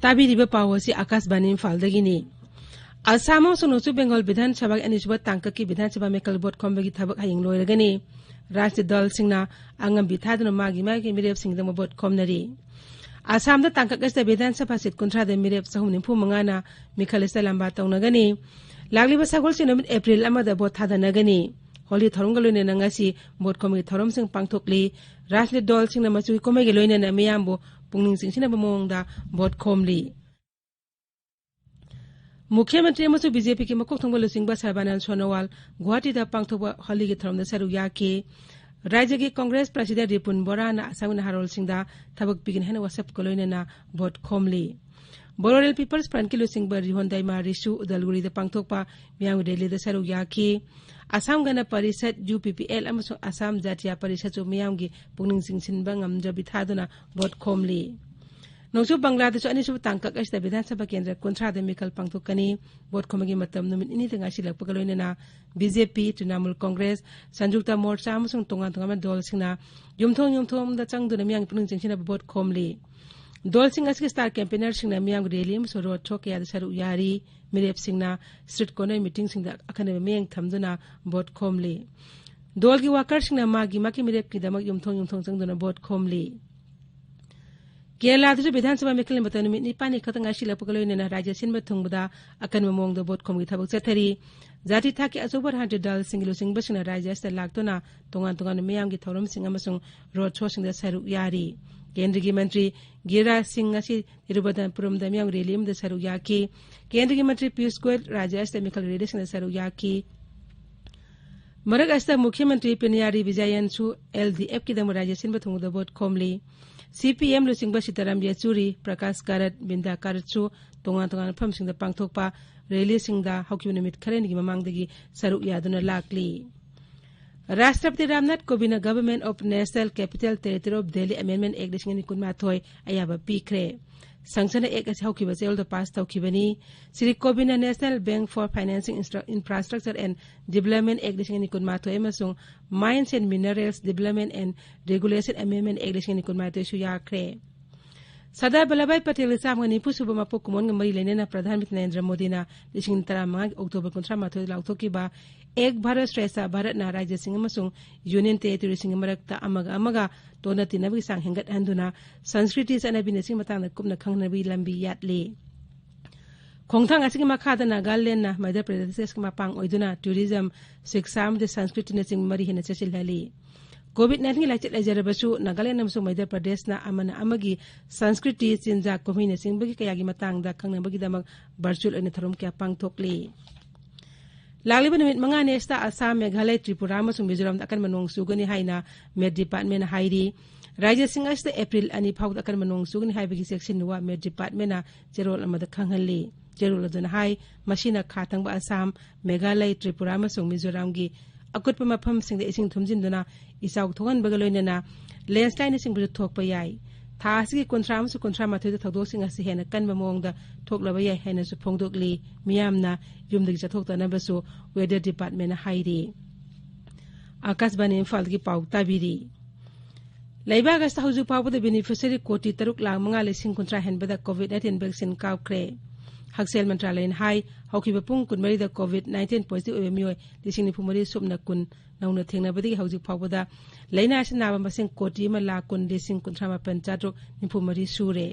ꯇꯥꯕꯤꯔꯤꯕ ꯄꯥꯎ ꯑꯁꯤ ꯑꯀꯥꯁꯕꯥꯅꯤ ꯏꯝꯐꯥꯜꯗꯒꯤꯅꯤ꯫ ꯑꯁꯥꯝ ꯑꯃꯁꯨꯡ ꯅꯣꯡꯆꯨꯞ ꯕꯦꯡꯒꯣꯜ ꯕꯤꯙꯥꯟ ꯁꯚꯥꯒꯤ ꯑꯅꯤꯁꯨꯕ ꯇꯥꯡꯀꯛꯀꯤ ꯕꯤꯙꯥꯟ ꯁꯚꯥ ꯃꯤꯈꯜ ꯚꯣꯠ ꯈꯣꯝꯕꯒꯤ ꯊꯕꯛ ꯍꯌꯦꯡ ꯂꯣꯏꯔꯒꯅꯤ꯫ ꯔꯥꯖꯅꯤꯇꯤ ꯗꯜꯁꯤꯡꯅ ꯑꯉꯝꯕꯤ ꯊꯥꯗꯨꯅ ꯃꯥꯒꯤ ꯃꯥꯒꯤ ꯃꯤꯔꯦꯞꯁꯤꯡꯒꯤꯗꯃꯛ ꯚꯣꯠ ꯈꯣꯝꯅꯔꯤ꯫ ꯑꯁꯥꯝꯗ ꯇꯥꯡꯀꯛ ꯑꯁꯤꯗ ꯕꯤꯙꯥꯟ ꯁꯚꯥ ꯁꯤꯠ ꯀꯨꯟꯊ꯭ꯔꯥꯗ ꯃꯤꯔꯦꯞ ꯆꯍꯨꯝ ꯅꯤꯐꯨ ꯃꯉꯥꯅ ꯃꯤꯈꯜ ꯑꯁꯤꯗ ꯂꯝꯕꯥ ꯇꯧꯅꯒꯅꯤ꯫ ꯂꯥꯛꯂꯤꯕ ꯁꯒꯣꯜꯁꯦꯟ ꯅꯨꯃꯤꯠ ꯑꯦꯄ꯭ꯔꯤꯜ ꯑꯃꯗ ꯚꯣꯠ ꯊꯥꯗꯅꯒꯅꯤ꯫ ꯍꯣꯂꯤ ꯊꯧꯔꯝꯒ ꯂꯣꯏꯅꯅ ꯉꯁꯤ ꯚꯣꯠ ꯈꯣꯝꯕꯒꯤ ꯊꯧꯔꯝꯁꯤꯡ ꯄꯥꯡꯊꯣꯛꯂꯤ꯫ ꯔꯥꯖꯅꯤꯇꯤ ꯗꯜꯁꯤꯡꯅ ꯃꯆꯨꯒꯤ ꯀꯨꯝꯍꯩꯒ ꯂꯣꯏꯅꯅ ꯃꯤꯌꯥꯝꯕꯨ ꯄꯨꯛꯅꯤꯡ ꯆꯤꯡꯁꯤꯟꯅꯕ ꯃꯑꯣꯡꯗ ꯚꯣꯠ ꯈꯣꯝꯂꯤ꯫ ꯃꯨꯈ꯭ꯌ ꯃꯟꯇ꯭ꯔꯤ ꯑꯃꯁꯨꯡ ꯕꯤ ꯖꯦ ꯄꯤꯒꯤ ꯃꯀꯣꯛ ꯊꯣꯡꯕ ꯂꯨꯆꯤꯡꯕ ꯁꯔꯕꯥꯅꯟꯗ ꯁꯣꯅꯣꯋꯥꯜ ꯒꯨꯋꯥꯍꯥꯇꯤꯗ ꯄꯥꯡꯊꯣꯛꯄ ꯍꯣꯂꯤꯒꯤ ꯊꯧꯔꯝꯗ ꯁꯔꯨꯛ ꯌꯥꯈꯤ꯫ ꯔꯥꯖ꯭ꯌꯒꯤ ꯀꯣꯡꯒ꯭ꯔꯦꯁ ꯄ꯭ꯔꯁꯤꯗꯦꯟ ꯔꯤꯄꯨꯟ ꯕꯣꯔꯥꯅ ꯑꯁꯥꯝꯒꯤ ꯅꯍꯥꯔꯣꯜꯁꯤꯡꯗ ꯊꯕꯛ ꯄꯤꯒꯅꯤ ꯍꯥꯏꯅ ꯋꯥꯁꯛꯀ ꯂꯣꯏꯅꯅ ꯚꯣꯠ ꯈꯣꯝꯂꯤ꯫ ꯕꯣꯔꯣ ꯔꯤꯜ ꯄꯤꯄꯜꯁ ꯐ꯭ꯔꯟꯠꯀꯤ ꯂꯨꯆꯤꯡꯕ ꯔꯤꯍꯣꯟ ꯗꯥꯏꯃꯥ ꯔꯤꯁꯨ ꯎꯗꯜꯒꯨꯔꯤꯗ ꯄꯥꯡꯊꯣꯛꯄ ꯃꯤꯌꯥꯝꯒꯤ ꯔꯦꯂꯤꯗ ꯁꯔꯨꯛ ꯌꯥꯈꯤ꯫ ꯑꯁꯥꯝ ꯒꯅ ꯄꯔꯤꯁꯠ, ꯌꯨ ꯄꯤ ꯄꯤ ꯑꯦꯜ, ꯑꯃꯁꯨꯡ ꯑꯁꯥꯝ ꯖꯥꯇꯤꯌꯥ ꯄꯔꯤꯁꯠꯁꯨ ꯃꯤꯌꯥꯝꯒꯤ ꯄꯨꯛꯅꯤꯡ ꯆꯤꯡꯁꯤꯟꯕ ꯉꯝꯖꯕꯤ ꯊꯥꯗꯨꯅ ꯚꯣꯠ ꯈꯣꯝꯂꯤ꯫ ꯅꯣꯡꯆꯨꯞ ꯕꯪꯒ꯭ꯂꯥꯗꯁꯨ ꯑꯅꯤꯁꯨꯕ ꯇꯥꯡꯀꯛ ꯑꯁꯤꯗ ꯕꯤꯙꯥꯟ ꯁꯚꯥ ꯀꯦꯟꯗ꯭ꯔ ꯀꯨꯟꯊ꯭ꯔꯥꯗ ꯃꯤꯈꯜ ꯄꯥꯡꯊꯣꯛꯀꯅꯤ꯫ ꯚꯣꯠ ꯈꯣꯝꯕꯒꯤ ꯃꯇꯝ ꯅꯨꯃꯤꯠ ꯅꯤꯅꯤꯗ ꯉꯥꯏꯁꯤꯜꯂꯛꯄꯒ ꯂꯣꯏꯅꯅ ꯕꯤ ꯖꯦ ꯄꯤ, ꯇ꯭ꯔꯤꯅꯥꯃꯨꯜ ꯀꯣꯡꯒ꯭ꯔꯦꯁ, ꯁꯟꯖꯨꯛꯇ ꯃꯣꯔꯆꯥ ꯑꯃꯁꯨꯡ ꯇꯣꯉꯥꯟ ꯇꯣꯉꯥꯟꯕ ꯗꯜꯁꯤꯡꯅ ꯌꯨꯝꯊꯣꯡ ꯌꯨꯝꯊꯣꯡꯗ ꯆꯪꯗꯨꯅ ꯃꯤꯌꯥꯝꯒꯤ ꯄꯨꯛꯅꯤꯡ ꯆꯤꯡꯁꯤꯟꯅꯕ ꯚꯣꯠ ꯈꯣꯝꯂꯤ꯫ ꯗꯜꯁꯤꯡ ꯑꯁꯤꯒꯤ ꯁ꯭ꯇꯥꯔ ꯀꯦꯝꯄꯦꯅꯔꯁꯤꯡꯅ ꯃꯤꯌꯥꯝꯒꯤ ꯔꯦꯂꯤ ꯑꯃꯁꯨꯡ ꯔꯣꯗ ꯁꯣ ꯀꯌꯥꯗ ꯁꯔꯨꯛ ꯌꯥꯔꯤ꯫ ꯃꯤꯔꯦꯞꯁꯤꯡꯅ ꯁ꯭ꯇ꯭ꯔꯤꯠ ꯀꯣꯔꯅꯔ ꯃꯤꯇꯤꯡꯁꯤꯡꯗ ꯑꯈꯟꯅꯕ ꯃꯤꯠꯌꯦꯡ ꯊꯝꯗꯨꯅ ꯚꯣꯠ ꯈꯣꯝꯂꯤ꯫ ꯗꯜꯒꯤ ꯋꯥꯀꯔꯁꯤꯡꯅ ꯃꯥꯒꯤ ꯃꯥꯒꯤ ꯃꯤꯔꯦꯞꯀꯤꯗꯃꯛ ꯌꯨꯝꯊꯣꯡ ꯌꯨꯝꯊꯣꯡ ꯆꯪꯗꯨꯅ ꯚꯣꯠ ꯈꯣꯝꯂꯤ꯫ ꯀꯦꯔꯂꯥꯗꯁꯨ ꯕꯤꯙꯥꯟ ꯁꯚꯥ ꯃꯤꯈꯜꯒꯤ ꯃꯇꯝ ꯅꯨꯃꯤꯠ ꯅꯤꯄꯥꯟꯅꯤ ꯈꯛꯇ ꯉꯥꯏꯁꯤꯜꯂꯛꯄꯒ ꯂꯣꯏꯅꯅ ꯔꯥꯖ꯭ꯌ ꯁꯤꯟꯕ ꯊꯨꯡꯕꯗ ꯑꯀꯟꯕ ꯃꯑꯣꯡꯗ ꯚꯣꯠ ꯈꯣꯝꯕꯒꯤ ꯊꯕꯛ ꯆꯠꯊꯔꯤ꯫ ꯖꯥꯇꯤ ꯊꯥꯛꯀꯤ ꯑꯆꯧꯕ ꯔꯥꯖꯅꯤꯇꯤ ꯗꯜꯁꯤꯡꯒꯤ ꯂꯨꯆꯤꯡꯕꯁꯤꯡꯅ ꯔꯥꯖ꯭ꯌ ꯑꯁꯤꯗ ꯂꯥꯛꯇꯨꯅ ꯇꯣꯉꯥꯟ ꯇꯣꯉꯥꯟꯕ ꯃꯤꯌꯥꯝꯒꯤ ꯊꯧꯔꯝꯁꯤꯡ ꯑꯃꯁꯨꯡ ꯔꯣꯗ ꯁꯣꯁꯤꯡꯗ ꯁꯔꯨꯛ ꯌꯥꯔꯤ꯫ ꯀꯦꯟꯗ꯭ꯔꯒꯤ ꯃꯟꯇ꯭ꯔꯤ ꯒꯤꯔꯥꯖ ꯁꯤꯡ ꯉꯁꯤ ꯇꯤꯔꯨꯕꯅꯟꯊꯄꯨꯔꯝꯗ ꯃꯤꯌꯥꯝꯒꯤ ꯔꯦꯂꯤ ꯑꯃꯗ ꯁꯔꯨꯛ ꯌꯥꯈꯤ꯫ ꯀꯦꯟꯗ꯭ꯔꯒꯤ ꯃꯟꯇ꯭ꯔꯤ ꯄꯤꯌꯨꯁ ꯒꯣꯌꯜ ꯔꯥꯖ꯭ꯌ ꯑꯁꯤꯗ ꯃꯤꯈꯜ ꯔꯦꯂꯤꯁꯤꯡꯗ ꯁꯔꯨꯛ ꯌꯥꯈꯤ꯫ ꯃꯔꯛ ꯑꯁꯤꯗ ꯃꯨꯈ꯭ꯌ ꯃꯟꯇ꯭ꯔꯤ ꯄꯤꯅꯌꯥꯔꯤ ꯕꯤꯖꯌꯟꯁꯨ ꯑꯦꯜ ꯗꯤ ꯑꯦꯐꯀꯤꯗꯃꯛ ꯔꯥꯖ꯭ꯌ ꯁꯤꯟꯕ ꯊꯨꯡꯕꯗ ꯚꯣꯠ ꯈꯣꯝꯂꯤ꯫ ꯁꯤ ꯄꯤ ꯑꯦꯝ ꯂꯨꯆꯤꯡꯕ ꯁꯤꯇꯥꯔꯥꯝ ꯌꯦꯆꯨꯔꯤ, ꯄ꯭ꯔꯀꯥꯁ ꯀꯥꯔꯠ, ꯕꯤꯟꯗ꯭ꯌꯥ ꯀꯥꯔꯠꯁꯨ ꯇꯣꯉꯥꯟ ꯇꯣꯉꯥꯟꯕ ꯃꯐꯝꯁꯤꯡꯗ ꯄꯥꯡꯊꯣꯛꯄ ꯔꯦꯂꯤꯁꯤꯡꯗ ꯍꯧꯈꯤꯕ ꯅꯨꯃꯤꯠ ꯈꯔꯅꯤꯒꯤ ꯃꯃꯥꯡꯗꯒꯤ ꯁꯔꯨꯛ ꯌꯥꯗꯨꯅ ꯂꯥꯛꯂꯤ꯫ ꯔꯥꯁꯇ꯭ꯔꯄꯇꯤ Ramnath ꯀꯣꯕꯤꯟꯗꯅ Government of National Capital Territory of Delhi Amendment Act ꯂꯤꯁꯤꯡ ꯑꯅꯤ ꯀꯨꯟꯃꯥꯊꯣꯏ ꯑꯌꯥꯕ ꯄꯤꯈ꯭ꯔꯦ꯫ ꯁꯪꯁꯗꯅ ꯑꯦꯛ ꯑꯁꯤ ꯍꯧꯈꯤꯕ ꯆꯌꯣꯜꯗ ꯄꯥꯁ ꯇꯧꯈꯤꯕꯅꯤ꯫ Shri ꯀꯣꯕꯤꯟꯗꯅ National Bank for Financing Instra- Infrastructure and Development Act ꯂꯤꯁꯤꯡ ꯑꯅꯤ ꯀꯨꯟꯃꯥꯊꯣꯏ ꯑꯃꯁꯨꯡ Mines and Minerals Development and Regulation Amendment Act ꯂꯤꯁꯤꯡ ꯑꯅꯤ ꯀꯨꯟꯃꯥꯊꯣꯏꯁꯨ ꯌꯥꯈ꯭ꯔꯦ꯫ ꯁꯔꯗꯥꯔ ꯕꯜꯂꯚꯚꯥꯏ ꯄꯇꯦꯜꯒꯤ ꯆꯥꯝꯃꯒ ꯅꯤꯐꯨ ꯁꯨꯕ ꯃꯄꯣꯛ ꯀꯨꯝꯑꯣꯟꯒ ꯃꯔꯤ ꯂꯩꯅꯅ ꯄ꯭ꯔꯙꯥꯟ ꯃꯟꯇ꯭ꯔꯤ ꯅꯔꯦꯟꯗ꯭ꯔ ꯃꯣꯗꯤꯅ ꯂꯤꯁꯤꯡ ꯇꯔꯥꯃꯉꯥꯒꯤ ꯑꯣꯛꯇꯣꯕꯔ ꯀꯨꯟꯊ꯭ꯔꯥ ꯃꯥꯊꯣꯏꯗ ꯂꯥꯎꯊꯣꯛꯈꯤꯕ ꯑꯦꯛ ꯚꯥꯔꯠ ꯁ꯭ꯔꯦꯁꯊ ꯚꯥꯔꯠꯅ ꯔꯥꯖ꯭ꯌꯁꯤꯡ ꯑꯃꯁꯨꯡ ꯌꯨꯅꯤꯌꯟ ꯇꯦꯔꯤꯇꯣꯔꯤꯁꯤꯡꯒꯤ ꯃꯔꯛꯇ ꯑꯃꯒ ꯑꯃꯒ ꯇꯣꯟꯅ ꯇꯤꯟꯅꯕꯒꯤ ꯆꯥꯡ ꯍꯦꯟꯒꯠꯍꯟꯗꯨꯅ ꯁꯪꯁꯀ꯭ꯔꯤꯇꯤ ꯆꯠꯅꯕꯤꯅꯁꯤꯡ ꯃꯇꯥꯡꯗ ꯀꯨꯞꯅ ꯈꯪꯅꯕꯒꯤ ꯂꯝꯕꯤ ꯌꯥꯠꯂꯤ꯫ ꯈꯣꯡꯊꯥꯡ ꯑꯁꯤꯒꯤ ꯃꯈꯥꯗ ꯅꯥꯒꯥꯂꯦꯟꯗꯅ ꯃꯙ꯭ꯌ ꯄ꯭ꯔꯗꯦꯁꯀꯤ ꯃꯄꯥꯡ ꯑꯣꯏꯗꯨꯅ ꯇꯨꯔꯤꯖꯝ, ꯁꯤꯛꯁꯥ ꯑꯃꯗꯤ ꯁꯪꯁꯀ꯭ꯔꯤꯇꯤꯅꯆꯤꯡꯕ ꯃꯔꯤ ꯍꯦꯟꯅ ꯆꯦꯠꯁꯤꯜꯍꯜꯂꯤ꯫ ꯀꯣꯚꯤꯗ ꯅꯥꯏꯟꯇꯤꯟꯒꯤ ꯂꯥꯏꯆꯠ ꯂꯩꯖꯔꯕꯁꯨ ꯅꯥꯒꯥꯂꯦꯟ ꯑꯃꯁꯨꯡ ꯃꯙ꯭ꯌ ꯄ꯭ꯔꯗꯦꯁꯅ ꯑꯃꯅ ꯑꯃꯒꯤ ꯁꯪꯁꯀ꯭ꯔꯤꯇꯤ, ꯆꯤꯟꯖꯥꯛ, ꯀꯨꯝꯍꯩꯅꯆꯤꯡꯕꯒꯤ ꯀꯌꯥꯒꯤ ꯃꯇꯥꯡꯗ ꯈꯪꯅꯕꯒꯤꯗꯃꯛ ꯚꯔꯆꯨꯑꯦꯜ ꯑꯣꯏꯅ ꯊꯧꯔꯝ ꯀꯌꯥ ꯄꯥꯡꯊꯣꯛꯂꯤ꯫ ꯂꯥꯛꯂꯤꯕ ꯅꯨꯃꯤꯠ ꯃꯉꯥꯅꯤ ꯑꯁꯤꯗ ꯑꯁꯥꯝ, ꯃꯦꯘꯥꯂꯌ, ꯇ꯭ꯔꯤꯄꯨꯔꯥ ꯑꯃꯁꯨꯡ ꯃꯤꯖꯣꯔꯥꯝꯗ ꯑꯀꯟꯕ ꯅꯣꯡ ꯆꯨꯒꯅꯤ ꯍꯥꯏꯅ ꯃꯦꯠ ꯗꯤꯄꯥꯔꯠꯃꯦꯟꯅ ꯍꯥꯏꯔꯤ꯫ ꯔꯥꯖ꯭ꯌꯁꯤꯡ ꯑꯁꯤꯗ ꯑꯦꯄ꯭ꯔꯤꯜ ꯑꯅꯤ ꯐꯥꯎꯕꯗ ꯑꯀꯟꯕ ꯅꯣꯡ ꯆꯨꯒꯅꯤ ꯍꯥꯏꯕꯒꯤ ꯆꯦꯛꯁꯤꯟ ꯋꯥ ꯃꯦꯠ ꯗꯤꯄꯥꯔꯠꯃꯦꯟꯅ ꯆꯦꯔꯣꯜ ꯑꯃꯗ ꯈꯪꯍꯜꯂꯤ꯫ ꯆꯦꯔꯣꯜ ꯑꯗꯨꯅ ꯍꯥꯏ, ꯃꯁꯤꯅ ꯈꯥ ꯊꯪꯕ ꯑꯁꯥꯝ, ꯃꯦꯘꯥꯂꯌ, ꯇ꯭ꯔꯤꯄꯨꯔꯥ ꯑꯃꯁꯨꯡ ꯃꯤꯖꯣꯔꯥꯝꯒꯤ ꯑꯀꯨꯠꯄ ꯃꯐꯝꯁꯤꯡꯗ ꯏꯁꯤꯡ ꯊꯨꯝꯖꯤꯟꯗꯨꯅ ꯏꯆꯥꯎ ꯊꯣꯛꯍꯟꯕꯒ ꯂꯣꯏꯅꯅ ꯂꯦꯟꯁꯂꯥꯏꯠꯅꯆꯤꯡꯕꯁꯨ ꯊꯣꯛꯄ ꯌꯥꯏ꯫ ꯊꯥ ꯑꯁꯤꯒꯤ ꯀꯨꯟꯊ꯭ꯔꯥ ꯑꯃꯁꯨꯡ ꯀꯨꯟꯊ꯭ꯔꯥ ꯃꯥꯊꯣꯏꯗ ꯊꯧꯗꯣꯛꯁꯤꯡ ꯑꯁꯤ ꯍꯦꯟꯅ ꯀꯟꯕ ꯃꯑꯣꯡꯗ ꯊꯣꯛꯂꯕ ꯌꯥꯏ ꯍꯥꯏꯅꯁꯨ ꯐꯣꯡꯗꯣꯛꯂꯤ꯫ ꯃꯤꯌꯥꯝꯅ ꯌꯨꯝꯗꯒꯤ ꯆꯠꯊꯣꯛꯇꯅꯕꯁꯨ ꯋꯦꯗꯔ ꯗꯤꯄꯥꯔꯠꯃꯦꯟꯅ ꯍꯥꯏꯔꯤ꯫ ꯑꯥꯀꯥꯁꯕꯥꯅꯤ ꯏꯝꯐꯥꯜꯗꯒꯤ ꯄꯥꯎ ꯇꯥꯕꯤꯔꯤ꯫ ꯂꯩꯕꯥꯛ ꯑꯁꯤꯗ ꯍꯧꯖꯤꯛ ꯐꯥꯎꯕꯗ ꯕꯦꯅꯤꯐꯤꯁꯔꯤ ꯀꯣꯇꯤ ꯇꯔꯨꯛ ꯂꯥꯈ ꯃꯉꯥ ꯂꯤꯁꯤꯡ ꯀꯨꯟꯊ꯭ꯔꯥ ꯍꯦꯟꯕꯗ ꯀꯣꯚꯤꯗ ꯅꯥꯏꯟꯇꯤꯟ ꯚꯦꯛꯁꯤꯟ ꯀꯥꯞꯈ꯭ꯔꯦ꯫ ꯍꯛꯁꯦꯜ ꯃꯟꯇ꯭ꯔꯥꯂꯌꯅ ꯍꯥꯏ, ꯍꯧꯈꯤꯕ ꯄꯨꯡ ꯀꯨꯟꯃꯔꯤꯗ ꯀꯣꯚꯤꯗ ꯅꯥꯏꯟꯇꯤꯟ ꯄꯣꯖꯤꯇꯤꯚ ꯑꯣꯏꯕ ꯃꯤꯑꯣꯏ ꯂꯤꯁꯤꯡ ꯅꯤꯐꯨ ꯃꯔꯤ ꯁꯨꯞꯅ ꯀꯨꯟ ꯅꯧꯅ ꯊꯦꯡꯅꯕꯗꯒꯤ ꯍꯧꯖꯤꯛ ꯐꯥꯎꯕꯗ ꯂꯥꯏꯅꯥ ꯑꯁꯤ ꯅꯥꯕ ꯃꯁꯤꯡ ꯀꯣꯇꯤ ꯑꯃ ꯂꯥꯈ ꯀꯨꯟ ꯂꯤꯁꯤꯡ ꯀꯨꯟꯊ꯭ꯔꯥ ꯃꯥꯄꯟ ꯆꯥꯇ꯭ꯔꯨꯛ ꯅꯤꯐꯨ ꯃꯔꯤ ꯁꯨꯔꯦ꯫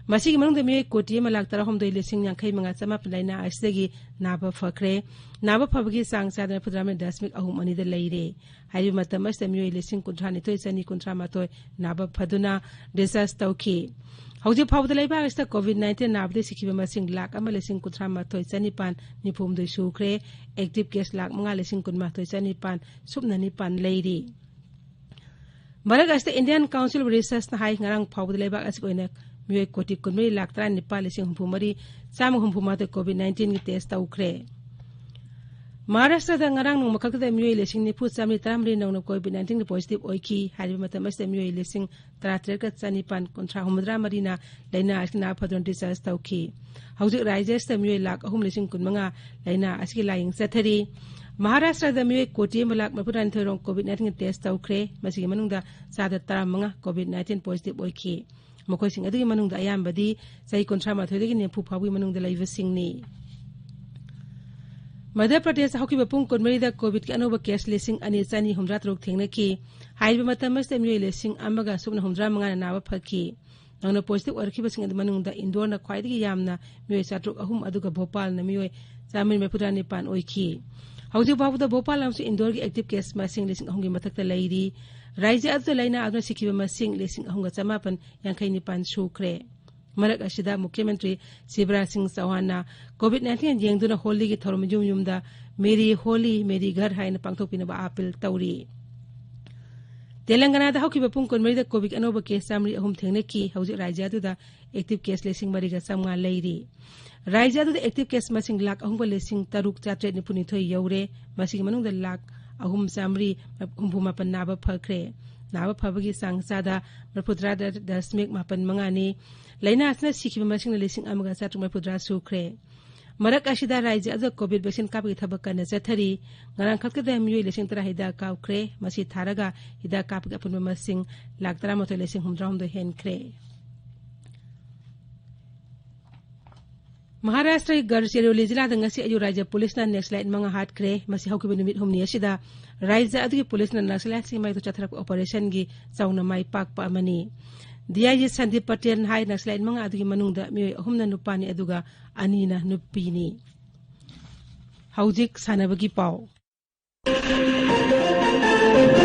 ꯃꯁꯤꯒꯤ ꯃꯅꯨꯡꯗ ꯃꯤꯑꯣꯏ ꯀꯣꯇꯤ ꯑꯃ ꯂꯥꯈ ꯇꯔꯥꯍꯨꯝꯗꯣꯏ ꯂꯤꯁꯤꯡ ꯌꯥꯡꯈꯩ ꯃꯉꯥ ꯆꯃꯥꯄꯟ ꯂꯥꯏꯅꯥ ꯑꯁꯤꯗꯒꯤ ꯅꯥꯕ ꯐꯈ꯭ꯔꯦ꯫ ꯅꯥꯕ ꯐꯕꯒꯤ ꯆꯥꯡ ꯆꯥꯗ ꯃꯔꯤꯐꯨꯇꯔꯥ ꯗꯁꯃꯤꯛ ꯑꯍꯨꯝ ꯑꯅꯤꯗ ꯂꯩꯔꯦ꯫ ꯍꯥꯏꯔꯤꯕ ꯃꯇꯝ ꯑꯁꯤꯗ ꯃꯤꯑꯣꯏ ꯂꯤꯁꯤꯡ ꯀꯨꯟꯊ꯭ꯔꯥ ꯅꯤꯊꯣꯏ ꯆꯅꯤ ꯀꯨꯟꯊ꯭ꯔꯥ ꯃꯥꯊꯣꯏ ꯅꯥꯕ ꯐꯗꯨꯅ ꯗꯤꯁꯆꯥꯔꯖ ꯇꯧꯈꯤ꯫ ꯍꯧꯖꯤꯛ ꯐꯥꯎꯕꯗ ꯂꯩꯕꯥꯛ ꯑꯁꯤꯗ ꯀꯣꯚꯤꯗ ꯅꯥꯏꯟꯇꯤꯟ ꯅꯥꯕꯗꯒꯤ ꯁꯤꯈꯤꯕ ꯃꯁꯤꯡ ꯂꯥꯈ ꯑꯃ ꯂꯤꯁꯤꯡ ꯀꯨꯟꯊ꯭ꯔꯥ ꯃꯥꯊꯣꯏ ꯆꯅꯤꯄꯥꯟ ꯅꯤꯐꯨ ꯍꯨꯝꯗꯣꯏ ꯁꯨꯈ꯭ꯔꯦ꯫ ꯑꯦꯛꯇꯤꯚ ꯀꯦꯁ ꯂꯥꯈ ꯃꯉꯥ ꯂꯤꯁꯤꯡ ꯀꯨꯟꯃꯥꯊꯣꯏ ꯆꯅꯤꯄꯥꯟ ꯁꯨꯞꯅ ꯅꯤꯄꯥꯟ ꯂꯩꯔꯤ꯫ ꯃꯔꯛ ꯑꯁꯤꯗ Indian Council of Researchꯅ ꯍꯥꯏ, ꯉꯔꯥꯡ ꯐꯥꯎꯕꯗ ꯂꯩꯕꯥꯛ ꯑꯁꯤꯒꯤ ꯑꯣꯏꯅ ꯃꯤꯑꯣꯏ ꯀꯣꯇꯤ ꯀꯨꯟꯃꯔꯤ ꯂꯥꯈ ꯇꯔꯥꯅꯤꯄꯥꯜ ꯂꯤꯁꯤꯡ ꯍꯨꯝꯐꯨ ꯃꯔꯤ ꯆꯥꯝꯃ ꯍꯨꯝꯐꯨ ꯃꯥꯊꯣꯏ ꯀꯣꯚꯤꯗ ꯅꯥꯏꯟꯇꯤꯟꯒꯤ ꯇꯦꯁ ꯇꯧꯈ꯭ꯔꯦ꯫ ꯃꯍꯥꯔꯥꯁꯇ꯭ꯔꯗ ꯉꯔꯥꯡ ꯅꯣꯡꯃ ꯈꯛꯇꯗ ꯃꯤꯑꯣꯏ ꯂꯤꯁꯤꯡ ꯅꯤꯐꯨ ꯆꯥꯃꯔꯤ ꯇꯔꯥꯃꯔꯤ ꯅꯧꯅ ꯀꯣꯚꯤꯗ ꯅꯥꯏꯟꯇꯤꯟꯒꯤ ꯄꯣꯖꯤꯇꯤꯚ ꯑꯣꯏꯈꯤ꯫ ꯍꯥꯏꯔꯤꯕ ꯃꯇꯝ ꯑꯁꯤꯗ ꯃꯤꯑꯣꯏ ꯂꯤꯁꯤꯡ ꯇꯔꯥꯇꯔꯦꯠꯀ ꯆꯅꯤꯄꯥꯟ ꯀꯨꯟꯊ꯭ꯔꯥ ꯍꯨꯝꯐꯨꯇꯔꯥ ꯃꯔꯤꯅ ꯂꯥꯏꯅꯥ ꯑꯁꯤꯅ ꯅꯥꯕ ꯐꯗꯨꯅ ꯗꯤꯁꯆꯥꯔꯖ ꯇꯧꯈꯤ꯫ ꯍꯧꯖꯤꯛ ꯔꯥꯖ꯭ꯌ ꯑꯁꯤꯗ ꯃꯤꯑꯣꯏ ꯂꯥꯈ ꯑꯍꯨꯝ ꯂꯤꯁꯤꯡ ꯀꯨꯟꯃꯉꯥ ꯂꯥꯏꯅꯥ ꯑꯁꯤꯒꯤ ꯂꯥꯌꯦꯡ ꯆꯠꯊꯔꯤ꯫ ꯃꯍꯥꯔꯥꯁꯇ꯭ꯔꯗ ꯃꯤꯑꯣꯏ ꯀꯣꯇꯤ ꯑꯃ ꯂꯥꯈ ꯃꯔꯤꯐꯨꯇꯔꯥꯅꯤꯊꯣꯏ ꯔꯣꯝ ꯀꯣꯚꯤꯗ ꯅꯥꯏꯟꯇꯤꯟꯒꯤ ꯇꯦꯁ ꯇꯧꯈ꯭ꯔꯦ꯫ ꯃꯁꯤꯒꯤ ꯃꯅꯨꯡꯗ ꯆꯥꯗ ꯇꯔꯥꯃꯉꯥ ꯀꯣꯚꯤꯗ ꯅꯥꯏꯟꯇꯤꯟ ꯄꯣꯖꯤꯇꯤꯚ ꯑꯣꯏꯈꯤ꯫ ꯃꯈꯣꯏꯁꯤꯡ ꯑꯗꯨꯒꯤ ꯃꯅꯨꯡꯗ ꯑꯌꯥꯝꯕꯗꯤ ꯆꯍꯤ ꯀꯨꯟꯊ꯭ꯔꯥ ꯃꯥꯊꯣꯏꯗꯒꯤ ꯅꯤꯐꯨ ꯐꯥꯎꯕꯒꯤ ꯃꯅꯨꯡꯗ ꯂꯩꯕꯁꯤꯡꯅꯤ꯫ ꯃꯙ꯭ꯌ ꯄ꯭ꯔꯗꯦꯁꯇ ꯍꯧꯈꯤꯕ ꯄꯨꯡ ꯀꯨꯟꯃꯔꯤꯗ ꯀꯣꯚꯤꯗꯀꯤ ꯑꯅꯧꯕ ꯀꯦꯁ ꯂꯤꯁꯤꯡ ꯑꯅꯤ ꯆꯅꯤ ꯍꯨꯝꯗ꯭ꯔꯥ ꯇꯔꯨꯛ ꯊꯦꯡꯅꯈꯤ꯫ ꯍꯥꯏꯔꯤꯕ ꯃꯇꯝ ꯑꯁꯤꯗ ꯃꯤꯑꯣꯏ ꯂꯤꯁꯤꯡ ꯑꯃꯒ ꯁꯨꯞꯅ ꯍꯨꯝꯗ꯭ꯔꯥ ꯃꯉꯥꯅ ꯅꯥꯕ ꯐꯈꯤ꯫ ꯅꯧꯅ ꯄꯣꯖꯤꯇꯤꯚ ꯑꯣꯏꯔꯛꯈꯤꯕꯁꯤꯡ ꯑꯗꯨ ꯃꯅꯨꯡꯗ ꯏꯟꯗꯣꯔꯅ ꯈ꯭ꯋꯥꯏꯗꯒꯤ ꯌꯥꯝꯅ ꯃꯤꯑꯣꯏ ꯆꯥꯇ꯭ꯔꯨꯛ ꯑꯍꯨꯝ, ꯑꯗꯨꯒ ꯚꯣꯄꯥꯜꯅ ꯃꯤꯑꯣꯏ ꯆꯥꯃꯔꯤ ꯃꯔꯤꯐꯨꯇꯔꯥ ꯅꯤꯄꯥꯟ ꯑꯣꯏꯈꯤ꯫ ꯍꯧꯖꯤꯛ ꯐꯥꯎꯕꯗ ꯚꯣꯄꯥꯜ ꯑꯃꯁꯨꯡ ꯏꯟꯗꯣꯔꯒꯤ ꯑꯦꯛꯇꯤꯚ ꯀꯦꯁ ꯃꯁꯤꯡ ꯂꯤꯁꯤꯡ ꯑꯍꯨꯝꯒꯤ ꯃꯊꯛꯇ ꯂꯩꯔꯤ꯫ ꯔꯥꯖ꯭ꯌ ꯑꯗꯨꯗ ꯂꯥꯏꯅꯥ ꯑꯗꯨꯅ ꯁꯤꯈꯤꯕ ꯃꯁꯤꯡ ꯂꯤꯁꯤꯡ ꯑꯍꯨꯝꯒ ꯆꯃꯥꯄꯟ ꯌꯥꯡꯈꯩ ꯅꯤꯄꯥꯟ ꯁꯨꯈ꯭ꯔꯦ꯫ ꯃꯔꯛ ꯑꯁꯤꯗ ꯃꯨꯈ꯭ꯌ ꯃꯟꯇ꯭ꯔꯤ ꯁꯤꯕꯔꯥꯖ ꯁꯤꯡ ꯆꯧꯍꯥꯟꯅ ꯀꯣꯚꯤꯗ ꯅꯥꯏꯟꯇꯤꯟ ꯌꯦꯡꯗꯨꯅ ꯍꯣꯂꯤꯒꯤ ꯊꯧꯔꯝ ꯌꯨꯝ ꯌꯨꯝꯗ ꯃꯦꯔꯤ ꯍꯣꯂꯤ, ꯃꯦꯔꯤ ꯘꯔ ꯍꯥꯏꯅ ꯄꯥꯡꯊꯣꯛꯄꯤꯅꯕ ꯑꯥꯄꯤꯜ ꯇꯧꯔꯤ꯫ ꯇꯦꯂꯪꯒꯅꯥꯗ ꯍꯧꯈꯤꯕ ꯄꯨꯡ ꯀꯨꯟꯃꯔꯤꯗ ꯀꯣꯚꯤꯗ ꯑꯅꯧꯕ ꯀꯦꯁ ꯆꯥꯃꯔꯤ ꯑꯍꯨꯝ ꯊꯦꯡꯅꯈꯤ꯫ ꯍꯧꯖꯤꯛ ꯔꯥꯖ꯭ꯌ ꯑꯗꯨꯗ ꯑꯦꯛꯇꯤꯚ ꯀꯦꯁ ꯂꯤꯁꯤꯡ ꯃꯔꯤꯒ ꯆꯥꯃꯉꯥ ꯂꯩꯔꯤ꯫ ꯔꯥꯖ꯭ꯌ ꯑꯗꯨꯗ ꯑꯦꯛꯇꯤꯚ ꯀꯦꯁ ꯃꯁꯤꯡ ꯂꯥꯈ ꯑꯍꯨꯝꯒ ꯂꯤꯁꯤꯡ ꯇꯔꯨꯛ ꯆꯥꯇ꯭ꯔꯦꯠ ꯅꯤꯐꯨꯅꯤꯊꯣꯏ ꯌꯧꯔꯦ꯫ ꯃꯁꯤꯒꯤ ꯃꯅꯨꯡꯗ ꯂꯥꯈ ꯑꯍꯨꯝ ꯆꯥꯃꯔꯤ ꯍꯨꯝꯐꯨ ꯃꯥꯄꯟ ꯅꯥꯕ ꯐꯈ꯭ꯔꯦ꯫ ꯅꯥꯕ ꯐꯕꯒꯤ ꯆꯥꯡ ꯆꯥꯗ ꯃꯔꯤꯐꯨꯇꯔꯥ ꯗꯁꯃꯤꯛ ꯃꯥꯄꯟ ꯃꯉꯥꯅꯤ꯫ ꯂꯥꯏꯅꯥ ꯑꯁꯤꯅ ꯁꯤꯈꯤꯕ ꯃꯁꯤꯡꯅ ꯂꯤꯁꯤꯡ ꯑꯃꯒ ꯆꯥꯇ꯭ꯔꯨꯛ ꯃꯔꯤꯐꯨꯇꯔꯥ ꯁꯨꯈ꯭ꯔꯦ꯫ ꯃꯔꯛ ꯑꯁꯤꯗ ꯔꯥꯖ꯭ꯌ ꯑꯗꯨꯗ ꯀꯣꯚꯤꯗ ꯚꯦꯛꯁꯤꯟ ꯀꯥꯞꯄꯒꯤ ꯊꯕꯛ ꯀꯟꯅ ꯆꯠꯊꯔꯤ꯫ ꯉꯔꯥꯡ ꯈꯛꯇꯗ ꯃꯤꯑꯣꯏ ꯂꯤꯁꯤꯡ ꯇꯔꯥ ꯍꯤꯗꯥꯛ ꯀꯥꯞꯈ꯭ꯔꯦ꯫ ꯃꯁꯤ ꯊꯥꯔꯒ ꯍꯤꯗꯥꯛ ꯀꯥꯞꯄꯒꯤ ꯑꯄꯨꯟꯕ ꯃꯁꯤꯡ ꯂꯥꯈ ꯇꯔꯥꯃꯥꯊꯣꯏ ꯂꯤꯁꯤꯡ ꯍꯨꯝꯗ꯭ꯔꯥꯍꯨꯝꯗꯣꯏ ꯍꯦꯟꯈ꯭ꯔꯦ꯫ ꯃꯍꯥꯔꯥꯁꯇ꯭ꯔꯒꯤ ꯒꯗꯆꯤꯔꯣꯂꯤ ꯖꯤꯂꯥꯗ ꯉꯁꯤ ꯑꯌꯨꯛ ꯔꯥꯖ꯭ꯌ ꯄꯨꯂꯤꯁꯅ ꯅꯛꯁꯂꯥꯏꯠ ꯃꯉꯥ ꯍꯥꯠꯈ꯭ꯔꯦ꯫ ꯃꯁꯤ ꯍꯧꯈꯤꯕ ꯅꯨꯃꯤꯠ ꯍꯨꯝꯅꯤ ꯑꯁꯤꯗ ꯔꯥꯖ꯭ꯌ ꯑꯗꯨꯒꯤ ꯄꯨꯂꯤꯁꯅ ꯅꯛꯁꯂꯥꯏꯠꯁꯤꯡꯒꯤ ꯃꯥꯌꯣꯛꯇ ꯆꯠꯊꯔꯛꯄ ꯑꯣꯄꯔꯦꯁꯟꯒꯤ ꯆꯥꯎꯅ ꯃꯥꯏ ꯄꯥꯛꯄ ꯑꯃꯅꯤ꯫ ꯗꯤ ꯑꯥꯏ ꯖꯤ ꯁꯟꯗꯤꯞ ꯄꯇꯦꯜꯅ ꯍꯥꯏ, ꯅꯛꯁꯂꯥꯏꯠ ꯃꯉꯥ ꯑꯗꯨꯒꯤ ꯃꯅꯨꯡꯗ ꯃꯤꯑꯣꯏ ꯑꯍꯨꯝꯅ ꯅꯨꯄꯥꯅꯤ, ꯑꯗꯨꯒ ꯑꯅꯤꯅ ꯅꯨꯄꯤꯅꯤ꯫ ꯍꯧꯖꯤꯛ ꯁꯥꯟꯅꯕꯒꯤ ꯄꯥꯎ꯫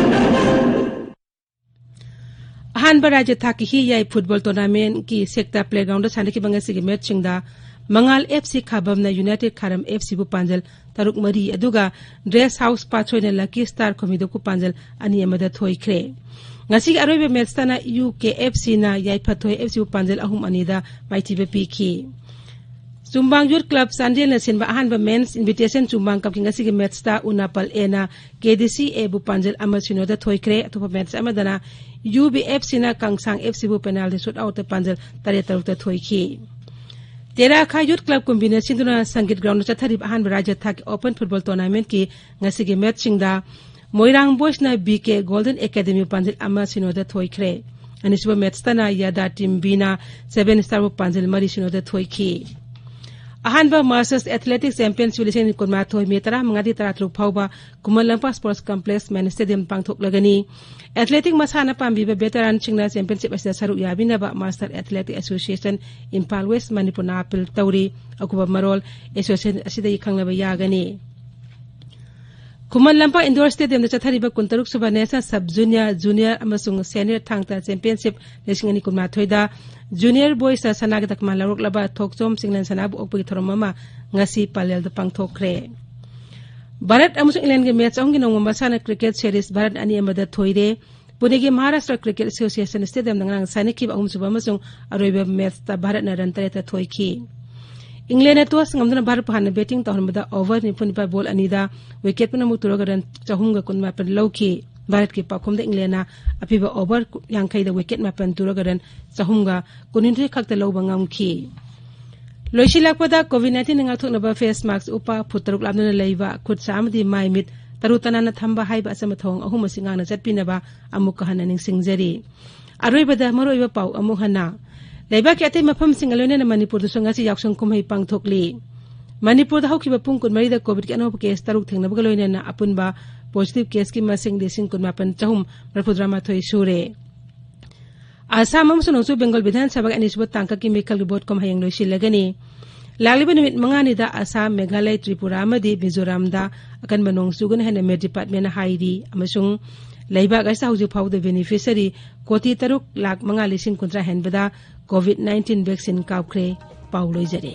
ꯑꯍꯥꯟꯕ ꯔꯥꯖ꯭ꯌ ꯊꯥꯛꯀꯤ ꯍꯤ ꯌꯥꯏ ꯐꯨꯠꯕꯣꯜ ꯇꯣꯔꯅꯥꯃꯦꯟꯠꯀꯤ ꯁꯦꯛꯇꯥ ꯄ꯭ꯂꯦꯒ꯭ꯔꯥꯎꯟꯗ ꯁꯥꯟꯅꯈꯤꯕ ꯉꯁꯤꯒꯤ ꯃꯦꯠꯁꯁꯤꯡꯗ ꯃꯉꯥꯜ ꯑꯦꯐ ꯁꯤ ꯈꯥꯕꯝꯅ ꯌꯨꯅꯥꯏꯇꯦꯗ ꯈꯥꯔꯝ ꯑꯦꯐ ꯁꯤꯕꯨ ꯄꯥꯟꯖꯜ ꯇꯔꯨꯛ ꯃꯔꯤ, ꯑꯗꯨꯒ ꯗ꯭ꯔꯦꯁ ꯍꯥꯎꯁ ꯄꯥꯠꯁꯣꯏꯅ ꯂꯛꯀꯤ ꯁ꯭ꯇꯥꯔ ꯈꯣꯃꯤꯗꯣꯛꯄꯨ ꯄꯥꯟꯖꯜ ꯑꯅꯤ ꯑꯃꯗ ꯊꯣꯏꯈ꯭ꯔꯦ꯫ ꯉꯁꯤꯒꯤ ꯑꯔꯣꯏꯕ ꯃꯦꯠꯁꯇꯅ ꯌꯨ ꯀꯦ ꯑꯦꯐ ꯁꯤꯅ ꯌꯥꯏꯐꯊꯣꯏ ꯑꯦꯐ ꯁꯤꯕꯨ ꯄꯥꯟꯖꯜ ꯑꯍꯨꯝ ꯑꯅꯤꯗ ꯃꯥꯏꯊꯤꯕ ꯄꯤꯈꯤ꯫ ꯆꯨꯝꯕꯥꯡ ꯌꯨꯠ ꯀ꯭ꯂꯕ ꯆꯥꯟꯗꯦꯜꯅ ꯁꯤꯟꯕ ꯑꯍꯥꯟꯕ ꯃꯦꯟꯁ ꯏꯟꯚꯤꯇꯦꯁꯟ ꯆꯨꯝꯕꯥꯡ ꯀꯞꯀꯤ ꯉꯁꯤꯒꯤ ꯃꯦꯠꯁꯇ ꯎꯅꯥꯄꯜ ꯑꯦꯅ ꯀꯦ ꯗꯤ ꯁꯤ ꯑꯦꯕꯨ ꯄꯥꯟꯖꯜ ꯑꯃ ꯁꯤꯅꯣꯗ ꯊꯣꯏꯈ꯭ꯔꯦ꯫ ꯑꯇꯣꯞꯄ ꯃꯦꯠꯁ ꯑꯃꯗꯅ ꯌꯨ ꯕꯤ ꯑꯦꯐ ꯁꯤꯅ ꯀꯪꯁꯥꯡ ꯑꯦꯐ ꯁꯤꯕꯨ ꯄꯦꯅꯥꯜꯇꯤ ꯁꯨꯠ ꯑꯥꯎꯠꯇ ꯄꯥꯟꯖꯜ ꯇꯔꯦꯠ ꯇꯔꯨꯛꯇ ꯊꯣꯏꯈꯤ꯫ ꯇꯦꯔꯥ ꯈꯥ ꯌꯨꯠ ꯀ꯭ꯂꯕ ꯀꯨꯝꯕꯤꯅ ꯁꯤꯟꯗꯨꯅ ꯁꯪꯒꯤꯠ ꯒ꯭ꯔꯥꯎꯟꯗ ꯆꯠꯊꯔꯤꯕ ꯑꯍꯥꯟꯕ ꯔꯥꯖ꯭ꯌ ꯊꯥꯛꯀꯤ ꯑꯣꯄꯟ ꯐꯨꯠꯕꯣꯜ ꯇꯣꯔꯅꯥꯃꯦꯟꯠꯀꯤ ꯉꯁꯤꯒꯤ ꯃꯦꯠꯁꯁꯤꯡꯗ ꯃꯣꯏꯔꯥꯡ ꯕꯣꯏꯁꯅ ꯕꯤ ꯀꯦ ꯒꯣꯜꯗꯟ ꯑꯦꯀꯥꯗꯃꯤ ꯄꯥꯟꯖꯤꯜ ꯑꯃ ꯁꯤꯅꯣꯗ ꯊꯣꯏꯈ꯭ꯔꯦ꯫ ꯑꯅꯤꯁꯨꯕ ꯃꯦꯠꯁꯇꯅ ꯌꯥꯗꯥ ꯇꯤꯝ ꯕꯤꯅ ꯁꯦꯚꯦꯟ ꯁ꯭ꯇꯥꯔꯕꯨ ꯄꯥꯟꯖꯤꯜ ꯃꯔꯤ ꯁꯤꯅꯣꯗ ꯊꯣꯏꯈꯤ꯫ ꯑꯍꯥꯟꯕ ꯃꯥꯁꯇꯔꯁ ꯑꯦꯊꯂꯦꯇꯤꯛꯁ ꯆꯦꯝꯄꯤꯌꯟꯁꯤꯞ ꯂꯤꯁꯤꯡ ꯑꯅꯤ ꯀꯨꯟꯃꯥꯊꯣꯏ ꯃꯦ ꯇꯔꯥꯃꯉꯥꯗꯒꯤ ꯇꯔꯥꯇꯔꯨꯛ ꯐꯥꯎꯕ ꯈꯨꯃꯟ ꯂꯝꯄꯥꯛ ꯁ꯭ꯄꯣꯔꯠꯁ ꯀꯝꯄ꯭ꯂꯦꯛꯁ ꯃꯦꯟ ꯁ꯭ꯇꯦꯗꯤꯌꯝ ꯄꯥꯡꯊꯣꯛꯂꯒꯅꯤ꯫ ꯑꯦꯊꯂꯦꯇꯤꯛ ꯃꯁꯥꯟꯅ ꯄꯥꯝꯕꯤꯕ ꯚꯦꯇꯔꯥꯟꯁꯤꯡꯅ ꯆꯦꯝꯄꯤꯌꯟꯁꯤꯞ ꯑꯁꯤꯗ ꯁꯔꯨꯛ ꯌꯥꯕꯤꯅꯕ master athletic association Imphal west ꯃꯅꯤꯄꯨꯔꯅ ꯑꯥꯄꯤꯜ ꯇꯧꯔꯤ꯫ ꯑꯀꯨꯞꯄ ꯃꯔꯣꯜ ꯑꯦꯁꯣꯁꯤꯌꯦꯁꯟ ꯑꯁꯤꯗꯒꯤ ꯈꯪꯅꯕ ꯌꯥꯒꯅꯤ꯫ ꯈꯨꯃꯟ ꯂꯝꯄꯥꯛ ꯏꯟꯗꯣꯔ ꯁ꯭ꯇꯦꯗꯤꯌꯝꯗ ꯆꯠꯊꯔꯤꯕ ꯀꯨꯟꯇꯔꯨꯛ ꯁꯨꯕ ꯅꯦꯁꯅꯦꯜ ꯁꯕ ꯖꯨꯅꯤꯌꯔ, ꯖꯨꯅꯤꯌꯔ ꯑꯃꯁꯨꯡ ꯁꯦꯅꯤꯌꯔ ꯊꯥꯡ ꯇꯥ ꯆꯦꯝꯄꯤꯌꯟꯁꯤꯞ ꯂꯤꯁꯤꯡ ꯑꯅꯤ ꯀꯨꯟꯃꯥꯊꯣꯏꯗ ꯖꯨꯅꯤꯌꯔ ꯕꯣꯏꯁꯇ ꯁꯅꯥꯒꯤ ꯇꯛꯃꯥꯟ ꯂꯧꯔꯛꯂꯕ ꯊꯣꯛꯆꯣꯝ ꯆꯤꯡꯂꯦꯟ ꯁꯅꯥꯕꯨ ꯑꯣꯛꯄꯒꯤ ꯊꯧꯔꯝ ꯑꯃ ꯉꯁꯤ ꯄꯂꯦꯜꯗ ꯄꯥꯡꯊꯣꯛꯈ꯭ꯔꯦ꯫ ꯚꯥꯔꯠ ꯑꯃꯁꯨꯡ ꯏꯪꯂꯦꯟꯒꯤ ꯃꯦꯠꯆ ꯑꯍꯨꯝꯒꯤ ꯅꯣꯡꯃ ꯃꯁꯥꯟꯅ ꯀ꯭ꯔꯤꯀꯦꯠ ꯁꯦꯔꯤꯁ ꯚꯥꯔꯠ ꯑꯅꯤ ꯑꯃꯗ ꯊꯣꯏꯔꯦ꯫ ꯄꯨꯅꯦꯒꯤ ꯃꯍꯥꯔꯥꯁꯇ꯭ꯔ ꯀ꯭ꯔꯤꯀꯦꯠ ꯑꯦꯁꯣꯁꯤꯌꯦꯁꯟ ꯁ꯭ꯇꯦꯗꯤꯌꯝꯗ ꯉꯔꯥꯡ ꯁꯥꯟꯅꯈꯤꯕ ꯑꯍꯨꯝꯁꯨꯕ ꯑꯃꯁꯨꯡ ꯑꯔꯣꯏꯕ ꯃꯦꯠꯆꯇ ꯚꯥꯔꯠꯅ ꯔꯟ ꯇꯔꯦꯠꯇ ꯊꯣꯏꯈꯤ꯫ ꯏꯪꯂꯦꯟꯅ ꯇꯣꯁ ꯉꯝꯗꯨꯅ ꯚꯥꯔꯠꯄꯨ ꯍꯥꯟꯅ ꯕꯦꯇꯤꯡ ꯇꯧꯍꯟꯕꯗ ꯑꯣꯚꯔ ꯅꯤꯐꯨ ꯅꯤꯄꯥꯜ ꯕꯣꯜ ꯑꯅꯤꯗ ꯋꯤꯀꯦꯠ ꯄꯨꯝꯅꯃꯛ ꯇꯨꯔꯒ ꯔꯟ ꯆꯍꯨꯝꯒ ꯀꯨꯟꯃꯥꯄꯜ ꯂꯧꯈꯤ꯫ ꯚꯥꯔꯠꯀꯤ ꯄꯥꯎꯈꯨꯝꯗ ꯏꯪꯂꯦꯟꯅ ꯑꯄꯤꯕ ꯑꯣꯚꯔ ꯌꯥꯡꯈꯩꯗ ꯋꯤꯀꯦꯠ ꯃꯥꯄꯜ ꯇꯨꯔꯒ ꯔꯟ ꯆꯍꯨꯝꯒ ꯀꯨꯟꯍꯨꯝꯗꯣꯏ ꯈꯛꯇ ꯂꯧꯕ ꯉꯝꯈꯤ꯫ ꯂꯣꯏꯁꯤꯜꯂꯛꯄꯗ ꯀꯣꯚꯤꯗ ꯅꯥꯏꯟꯇꯤꯟ ꯉꯥꯛꯊꯣꯛꯅꯕ ꯐꯦꯁ ꯃꯥꯛꯁ ꯎꯞꯄ, ꯐꯨꯠ ꯇꯔꯨꯛ ꯂꯥꯞꯅꯅ ꯂꯩꯕ, ꯈꯨꯠ ꯁꯥ ꯑꯃꯗꯤ ꯃꯥꯏ ꯃꯤꯠ ꯇꯔꯨ ꯇꯅꯥꯟꯅ ꯊꯝꯕ ꯍꯥꯏꯕ ꯑꯆꯝꯕ ꯊꯧꯑꯣꯡ ꯑꯍꯨꯝ ꯑꯁꯤ ꯉꯥꯛꯅ ꯆꯠꯄꯤꯅꯕ ꯑꯃꯨꯛꯀ ꯍꯟꯅ ꯅꯤꯡꯁꯤꯡꯖꯔꯤ꯫ ꯑꯔꯣꯏꯕꯗ ꯃꯔꯨꯑꯣꯏꯕ ꯄꯥꯎ ꯑꯃꯨꯛ ꯍꯟꯅ꯫ ꯂꯩꯕꯥꯛꯀꯤ ꯑꯇꯩ ꯃꯐꯝꯁꯤꯡꯒ ꯂꯣꯏꯅꯅ ꯃꯅꯤꯄꯨꯔꯗꯁꯨ ꯉꯁꯤ ꯌꯥꯎꯁꯪ ꯀꯨꯝꯍꯩ ꯄꯥꯡꯊꯣꯛꯂꯤ꯫ ꯃꯅꯤꯄꯨꯔꯗ ꯍꯧꯈꯤꯕ ꯄꯨꯡ ꯀꯨꯟꯃꯔꯤꯗ ꯀꯣꯚꯤꯗꯀꯤ ꯑꯅꯧꯕ ꯀꯦꯁ ꯇꯔꯨꯛ ꯊꯦꯡꯅꯕꯒ ꯂꯣꯏꯅꯅ ꯑꯄꯨꯟꯕ ꯄꯣꯖꯤꯇꯤꯚ ꯀꯦꯁꯀꯤ ꯃꯁꯤꯡ ꯂꯤꯁꯤꯡ ꯀꯨꯟꯃꯥꯄꯜ ꯆꯍꯨꯝ ꯃꯔꯤꯐꯨꯇꯔꯥꯃꯥꯊꯣꯏ ꯁꯨꯔꯦ꯫ ꯑꯁꯥꯝ ꯑꯃꯁꯨꯡ ꯅꯣꯡꯆꯨꯞ ꯕꯦꯡꯒꯣꯜ ꯕꯤꯙꯥꯟ ꯁꯚꯥꯒꯤ ꯑꯅꯤꯁꯨꯕ ꯇꯥꯡꯀꯛꯀꯤ ꯃꯤꯈꯜꯒꯤ ꯚꯣꯠ ꯀꯨꯝ ꯍꯌꯦꯡ ꯂꯣꯏꯁꯤꯜꯂꯒꯅꯤ꯫ ꯂꯥꯛꯂꯤꯕ ꯅꯨꯃꯤꯠ ꯃꯉꯥꯅꯤꯗ ꯑꯁꯥꯝ, ꯃꯦꯘꯥꯂꯌ, ꯇ꯭ꯔꯤꯄꯨꯔꯥ ꯑꯃꯗꯤ ꯃꯤꯖꯣꯔꯥꯝꯗ ꯑꯀꯟꯕ ꯅꯣꯡ ꯆꯨꯒꯅꯤ ꯍꯥꯏꯅ ꯃꯦꯠ ꯗꯤꯄꯥꯔꯠꯃꯦꯟꯅ ꯍꯥꯏꯔꯤ꯫ ꯑꯃꯁꯨꯡ ꯂꯩꯕꯥꯛ ꯑꯁꯤꯗ ꯍꯧꯖꯤꯛ ꯐꯥꯎꯕꯗ ꯕꯦꯅꯤꯐꯤꯁꯔꯤ ꯀꯣꯇꯤ ꯇꯔꯨꯛ ꯂꯥꯈ ꯃꯉꯥ ꯂꯤꯁꯤꯡ ꯀꯨꯟꯊ꯭ꯔꯥ ꯍꯦꯟꯕꯗ ꯀꯣꯚꯤꯗ ꯅꯥꯏꯟꯇꯤꯟ ꯚꯦꯛꯁꯤꯟ ꯀꯥꯞꯈ꯭ꯔꯦ꯫ ꯄꯥꯎ ꯂꯣꯏꯖꯔꯦ꯫